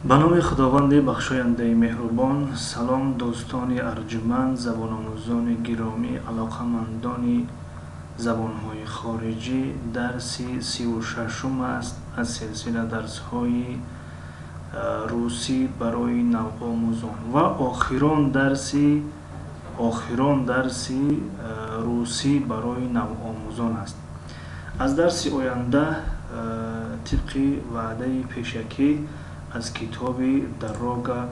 Ба номи Худованди бахшояндаи меҳрубон. Салом, дӯстони арҷуманд, забономӯзони гиромӣ, алоқамандони забонҳои хориҷӣ. Дарси 36-ум аст аз силсила дарсҳои русӣ барои навомӯзон ва охирон дарси русӣ барои навомӯзон аст. Аз дарси оянда, тибқи ваъдаи пешакӣ, аз китоби «Дорога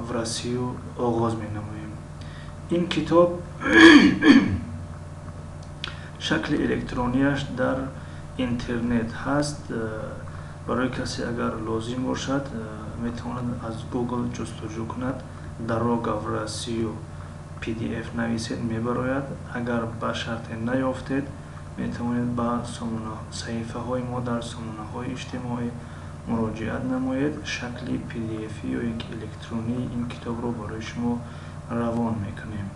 в Россию» оғоз менамоем. Ин китоб шакли электронияш дар интернет ҳаст. Барои касе агар лозим бошад, метавонад аз Google ҷустуҷӯ кунад, «Дорога в Россию PDF» нависед, мебарояд. Агар ба шарте наёфтед, метавонед ба саҳифаҳои мо дар сомонаҳои иҷтимоӣ муроҷиат намоед, шакли PDF ё ки электронии ин китобро барои шумо равон мекунем.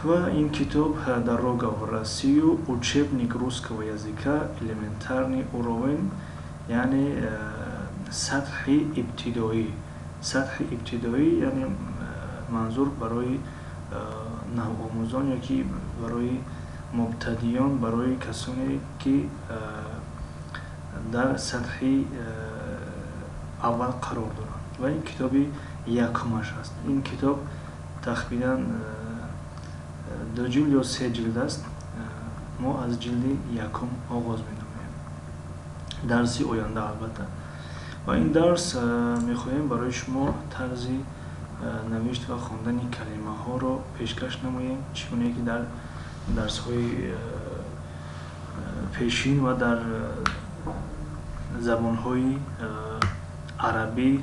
Ва ин китоб «Дорога в Россию. Учебник русского языка. Элементарный уровень», яъне сатҳи ибтидоӣ. Сатҳи ибтидоӣ, яъне манзур барои навомӯзон ё ки барои мубтадиён, барои касоне ки дар сатҳи аввал қарор доранд. Ва ин китоби якумаш аст. Ин китоб тахминан ду ҷилд ё се ҷилд аст. Мо аз ҷилди якум оғоз менамоем дарси оянда, албатта. Ва ин дарс мехоҳем барои шумо тарзи навишт ва хондани калимаҳоро пешкаш намоем, чӣ гуне ки дар дарсҳои пешин ва дар забонҳои арабӣ,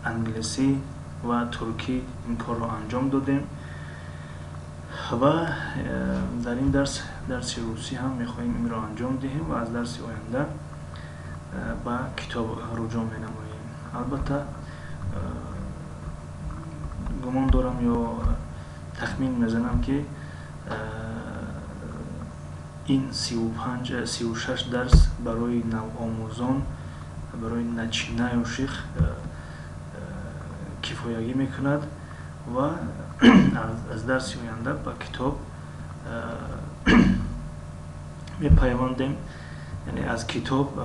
англисӣ ва туркӣ ин корро анҷом додем. Ва дар ин дарс, дарси русӣ ҳам, мехоҳем инро анҷом диҳем ва аз дарси оянда ба китоб руҷӯъ менамоем. Албатта, гумон дорам ё тахмин мезанам, ки ин 35, 36 дарс барои навомӯзон, барои начинающих кифоягӣ мекунад ва аз дарси оянда ба китоб мепайвандем, яъне аз китоб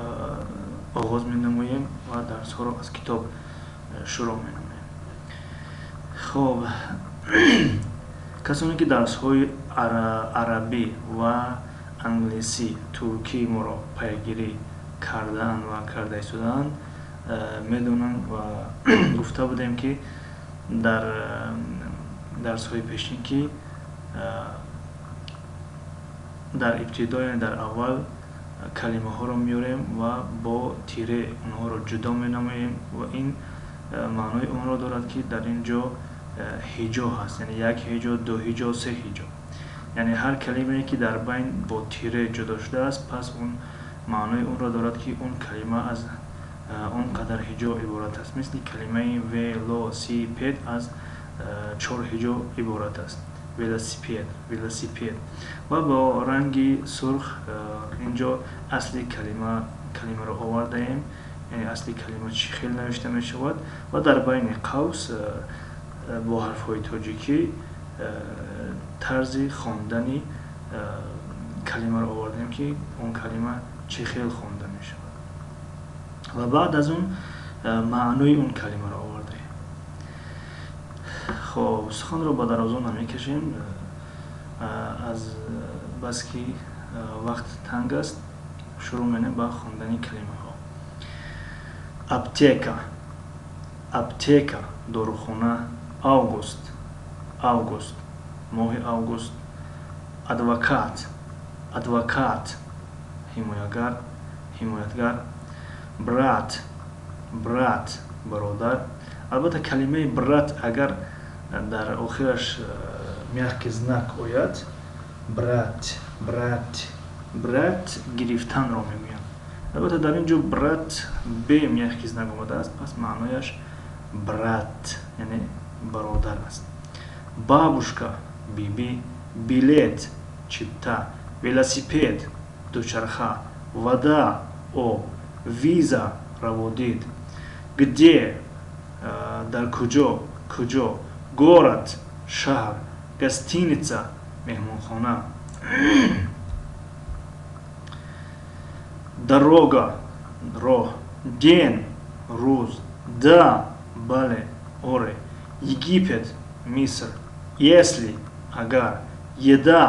оғоз менамоем ва дарсҳоро аз китоб шурӯъ менамоем. Хоб, касоне ки дарсҳои арабӣ ва англисӣ, туркии моро пайгирӣ кардаанд ва карда истодаанд, медонанд ва гуфта будем, ки дар дарсҳои пешин, ки дар ибтидо, яъне дар аввал, калимаҳоро меорем ва бо тире онҳоро ҷудо менамоем ва ин маънои онро дорад, ки дар ин ҷо ҳиҷо ҳаст, яъне як ҳиҷо, ду ҳиҷо, се ҳиҷо. Яъне ҳар калимае ки дар байн бо тире ҷудо шудааст, пас он маънои онро дорад, ки он калима аз он қадар ҳиҷо иборат аст. Мисли калимаи велосипед аз чор ҳиҷо иборат аст: велосипед, велосипед. Ва бо ранги сурх инҷо асли калимаро овардаем, яъне асли калима чӣ хел навишта мешавад, ва дар байни қавс бо ҳарфҳои тоҷикӣ тарзи хондани калимаро овардем, ки он калима чӣ хел хонда мешавад, ва баъд аз он маънои он калимаро овардаем. Хоб, суханро ба дарозо намекашем, аз баски вақт танг аст. Шурӯъ менем ба хондани калимаҳо. Аптека, аптека, дорухона. Август, август, моҳи август. Адвокат, адвокат, ҳимоягар, ҳимоятгар. Брат, брат, бародар. Албатта, калимаи брат агар дар охираш мягкий знак ояд, брат, брат, брат, гирифтанро мегӯянд. Албатта, дар ин ҷо брат бе мягкий знак омадааст, пас маънояш брат, яъне бародар аст. Бабушка, биби. Билет, чипта. Велосипед, дучарха. Вода, об. Виза, раводид. Где, дар куҷо, куҷо. Город, шаҳр. Гостиница, меҳмонхона. Дорога, роҳ. День, рӯз. Да, бале, оре. Египет, Миср. Если, агар. Еда,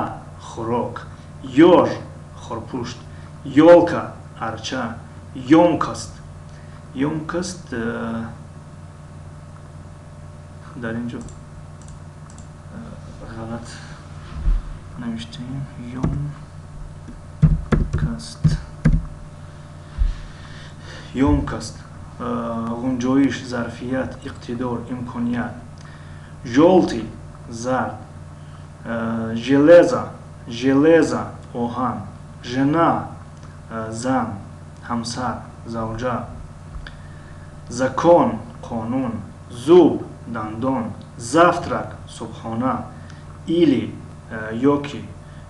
хӯрок. Ёж, хорпушт. Ёлка, арча. Ёмкость, ёмкость дар ин ҷо ғалат навиштаем. Ёмкость, ёмкость, ғунҷоиш, зарфият, иқтидор, имконият. Жёлтый, зард. Железо, железо, оҳан. Жена, зан, ҳамсар, завҷа. Закон, қонун. Зуб, дандон. Завтрак, субҳона. Или, ёки,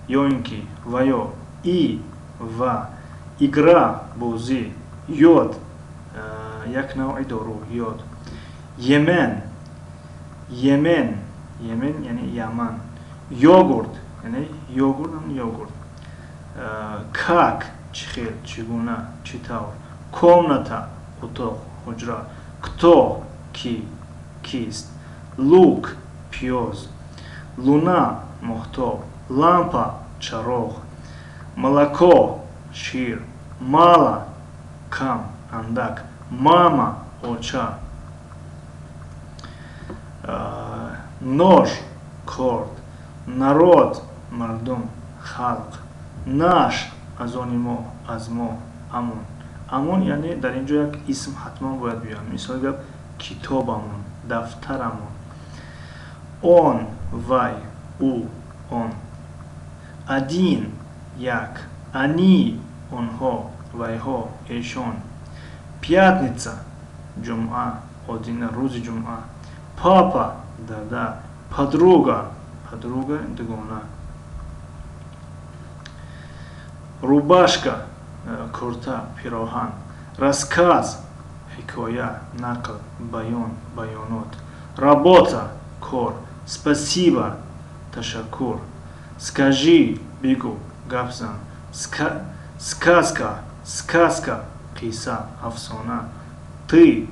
ё ин ки, ва ё. И, ва. Игра, бозӣ. Йод, як навъи дору, йод. Йемен, Йемен, Йемен яъне Яман. Йогурт, яъне йогурт, йогурт. Как, чӣ хел, чӣ гуна, чӣ тавр. Комната, утоқ, ҳуҷра. Кто, кӣ, кист. Лук, пиёз. Луна, моҳтоб. Лампа, чароғ. Молоко, шир. Мало, кам, андак. Мама, оча. Нож, корд. Народ, мардум, халқ. Наш, аз они мо, аз мо. Амон, амон яъне дар ин ҷо як исм ҳатман бояд биёяд. Мисоли гап: китобамон, дафтарамон. Он, вай, ӯ, он. Один, як. Они, онҳо, вайҳо, эшон. Пятница, ҷумъа, одина, рӯзи ҷумъа. Папа, дада. Подруга, подруга, дугона. Рубашка, курта, пироҳан. Рассказ, ҳикоя, нақл, баён, баёнот. Работа, кор. Спасибо, ташаккур. Скажи, бигӯ, гап зан. Сказка, сказка, қисса, афсона. Ты,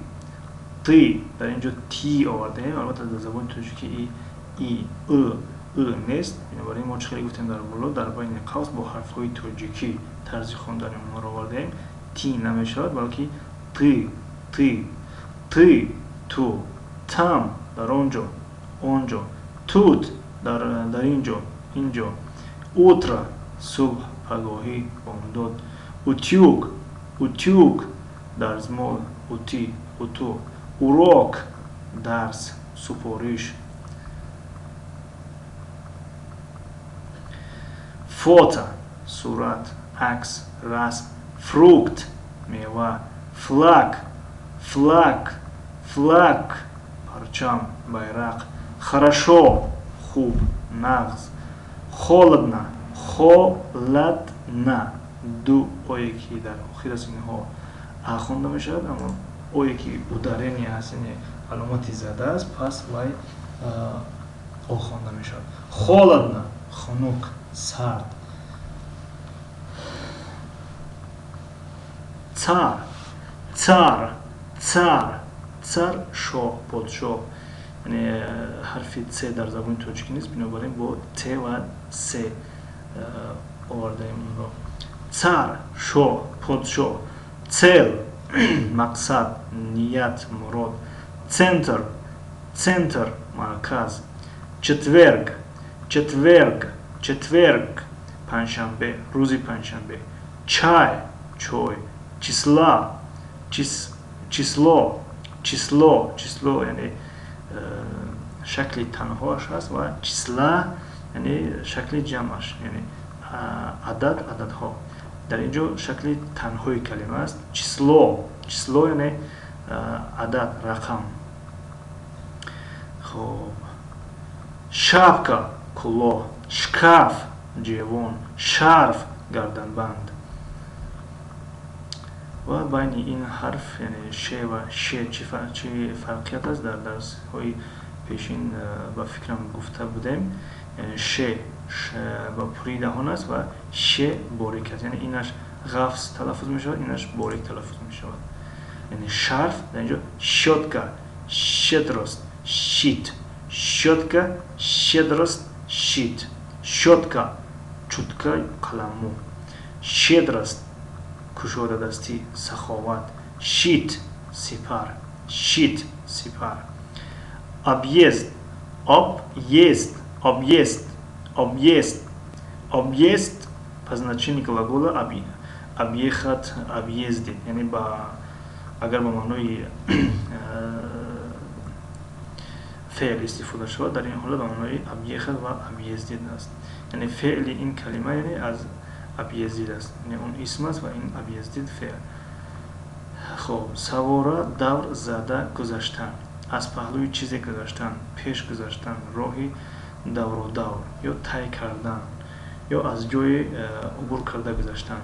ты, дар ин ҷо ти овардаем. Албатта, дар забони тоҷикӣ и, и, ы, ы нест. Бинобар ин мо чӣ хеле гуфтем дар боло, дар байни қавс бо ҳарфҳои тоҷикӣ тарзи хондани онҳоро овардаем. Ти намешавад, балки ты, ты, ты, ту. Там, дар он ҷо, он ҷо. Тут, дар ин ҷо, ин ҷо. Утро, субҳ, пагоҳӣ, бомдод. Утюг, утюг, дарзмол, утӣ, уту. Урок, дарс, супориш. Фото, сурат, акс, расм. Фрукт, мева. Флаг, флаг, флаг, парчам, байрақ. Хорошо, хуб, нағз. Холодно, холодно, ду ое ки дар охир аз инҳо а хонда мешавад, аммо ое ки ударение ҳаст, яъне аломати зада аст, пас вай о хонда мешавад. Холодно, хунук, сард. Цар, цар, цар, цар, шоҳ, подшоҳ. Яъне ҳарфи ц дар забони тоҷикӣ нест, бинобар ин бо т ва с овардаем онро. Цар, шоҳ, подшоҳ. Цель, мақсад, ният, мурод. Центр, центр, марказ. Четверг, четверг, четверг, панҷшанбе, рӯзи панҷшанбе. Чай, чой. Числа, число, число, число, яъне шакли танҳоаш ҳаст ва числа, яъне шакли ҷамъаш, яъне адад, ададҳо. Дар ин ҷо шакли танҳои калима аст. Число, число, яъне адад, рақам. Хоб, шапка, кулоҳ. Шкаф, ҷевон. Шарф, гарданбанд. Ва байни ин ҳарф, яъне ше ва ше, чӣ фарқият аст, дар дарсҳои пешин ба фикрам гуфта будем. Яъне ше ба пурии даҳон аст ва ше борик аст. Яъне инаш ғафз талаффуз мешавад, инаш борик талаффуз мешавад. Яъне шарф дар инҷо щётка, щедрость, щит, щётка, щедрость, щит, щётка, чутка, қаламмӯ, щедрость, кушодадастӣ, саховат, щит, сипар, щит, сипар, объезд, объезд, объезд, объезд, объезд по значению глагола объехать, объездить, яъне ба агар ба маънои феъл истифода шавад, дар ин ҳолат ба маънои объехать ва объездить аст. Яъне феъли ин калима, яъне аз объездить аст, яъне он исм аст ва ин объездить феъл. Хоб, савора давр зада гузаштан, аз паҳлӯи чизе гузаштан, пеш гузаштан, роҳи даврудавр ё тай кардан ё аз ҷое убур карда гузаштан.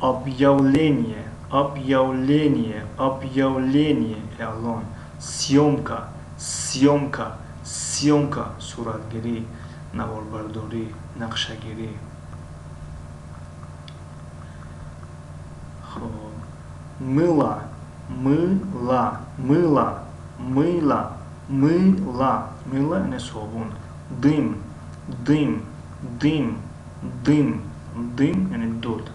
Объявление, объявление, объявление, эълон, съёмка, съёмка, съёмка, суратгирӣ, наворбардорӣ, нақшагирӣ. Хоб, мыла, мыла, мыла, мыла, мыла, мыла, яъне собун, дым, дым, дым, дым, дым, яъне дуд,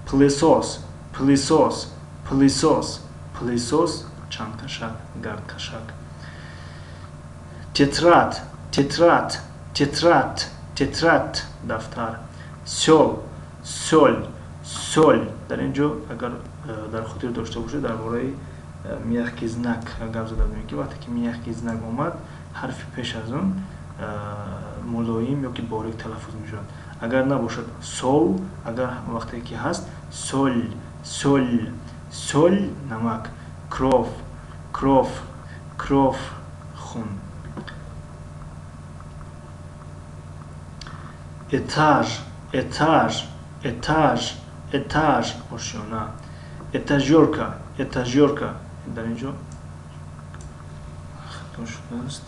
пылесос, пылесос, пылесос, пылесос, чангкашак, гардкашак, тетрадь, тетрадь, тетрадь, тетрадь, дафтар, соль, соль, соль. Дар ин ҷо агар дар хотир дошта бошед, дар бораи мягкий знак гап зада будем, ки вақте ки мягкий знак омад, ҳарфи пеш аз он мулоим ё ки борик талаффуз мешавад. Агар набошад сол, агар вақте ки ҳаст соль, соль, соль, намак, кровь, кровь, кровь, хун. Этаж, этаж, этаж, этаж, ошёна, этажёрка, этажёрка. Дар ин ҷо хато шудааст.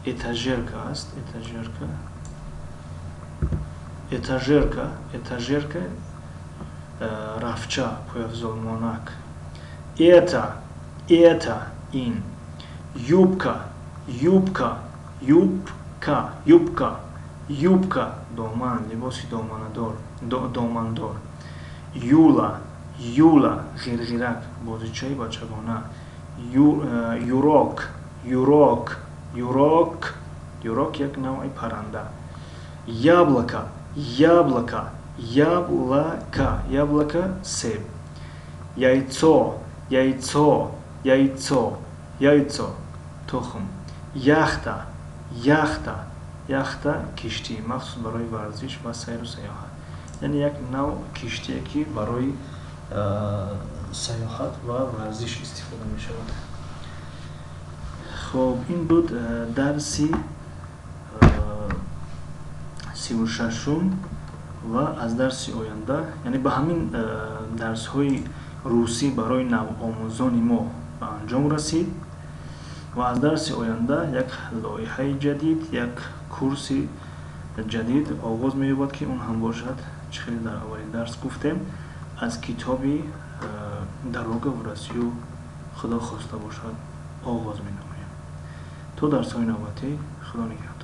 Этажерка аст, этажерка, этажерка, этажерка, рафча, пойафзолмонак. Это, это, ин, юбка, юбка, юбка, юбка, юбка, доман, либоси доманадор, домандор, юла, юла, ғирғирак, бозичаи бачагона, юрок, юрок, юрок, юрок, як навъи парранда, яблоко, яблоко, яблоко, яблоко, себ, яйцо, яйцо, яйцо, яйцо, тухм, яхта, яхта, яхта, киштӣ махсус барои варзиш ва сайру сайёҳат, яъне як навъ киштие ки барои сайёҳат ва варзиш истифода мешавад. Хоб, ин буд дарси 36-ум ва аз дарси оянда, яъне ба ҳамин дарсҳои русӣ барои навомӯзони мо ба анҷом расид ва аз дарси оянда як лоиҳаи ҷадид, як курси ҷадид оғоз меёбад, ки он ҳам бошад, чӣ хеле дар аввали дарс гуфтем, аз китоби Дорога в Россию, Худо хоста бошад, оғоз менамоем. То дарсҳои навбатӣ, Худо нигаҳбон.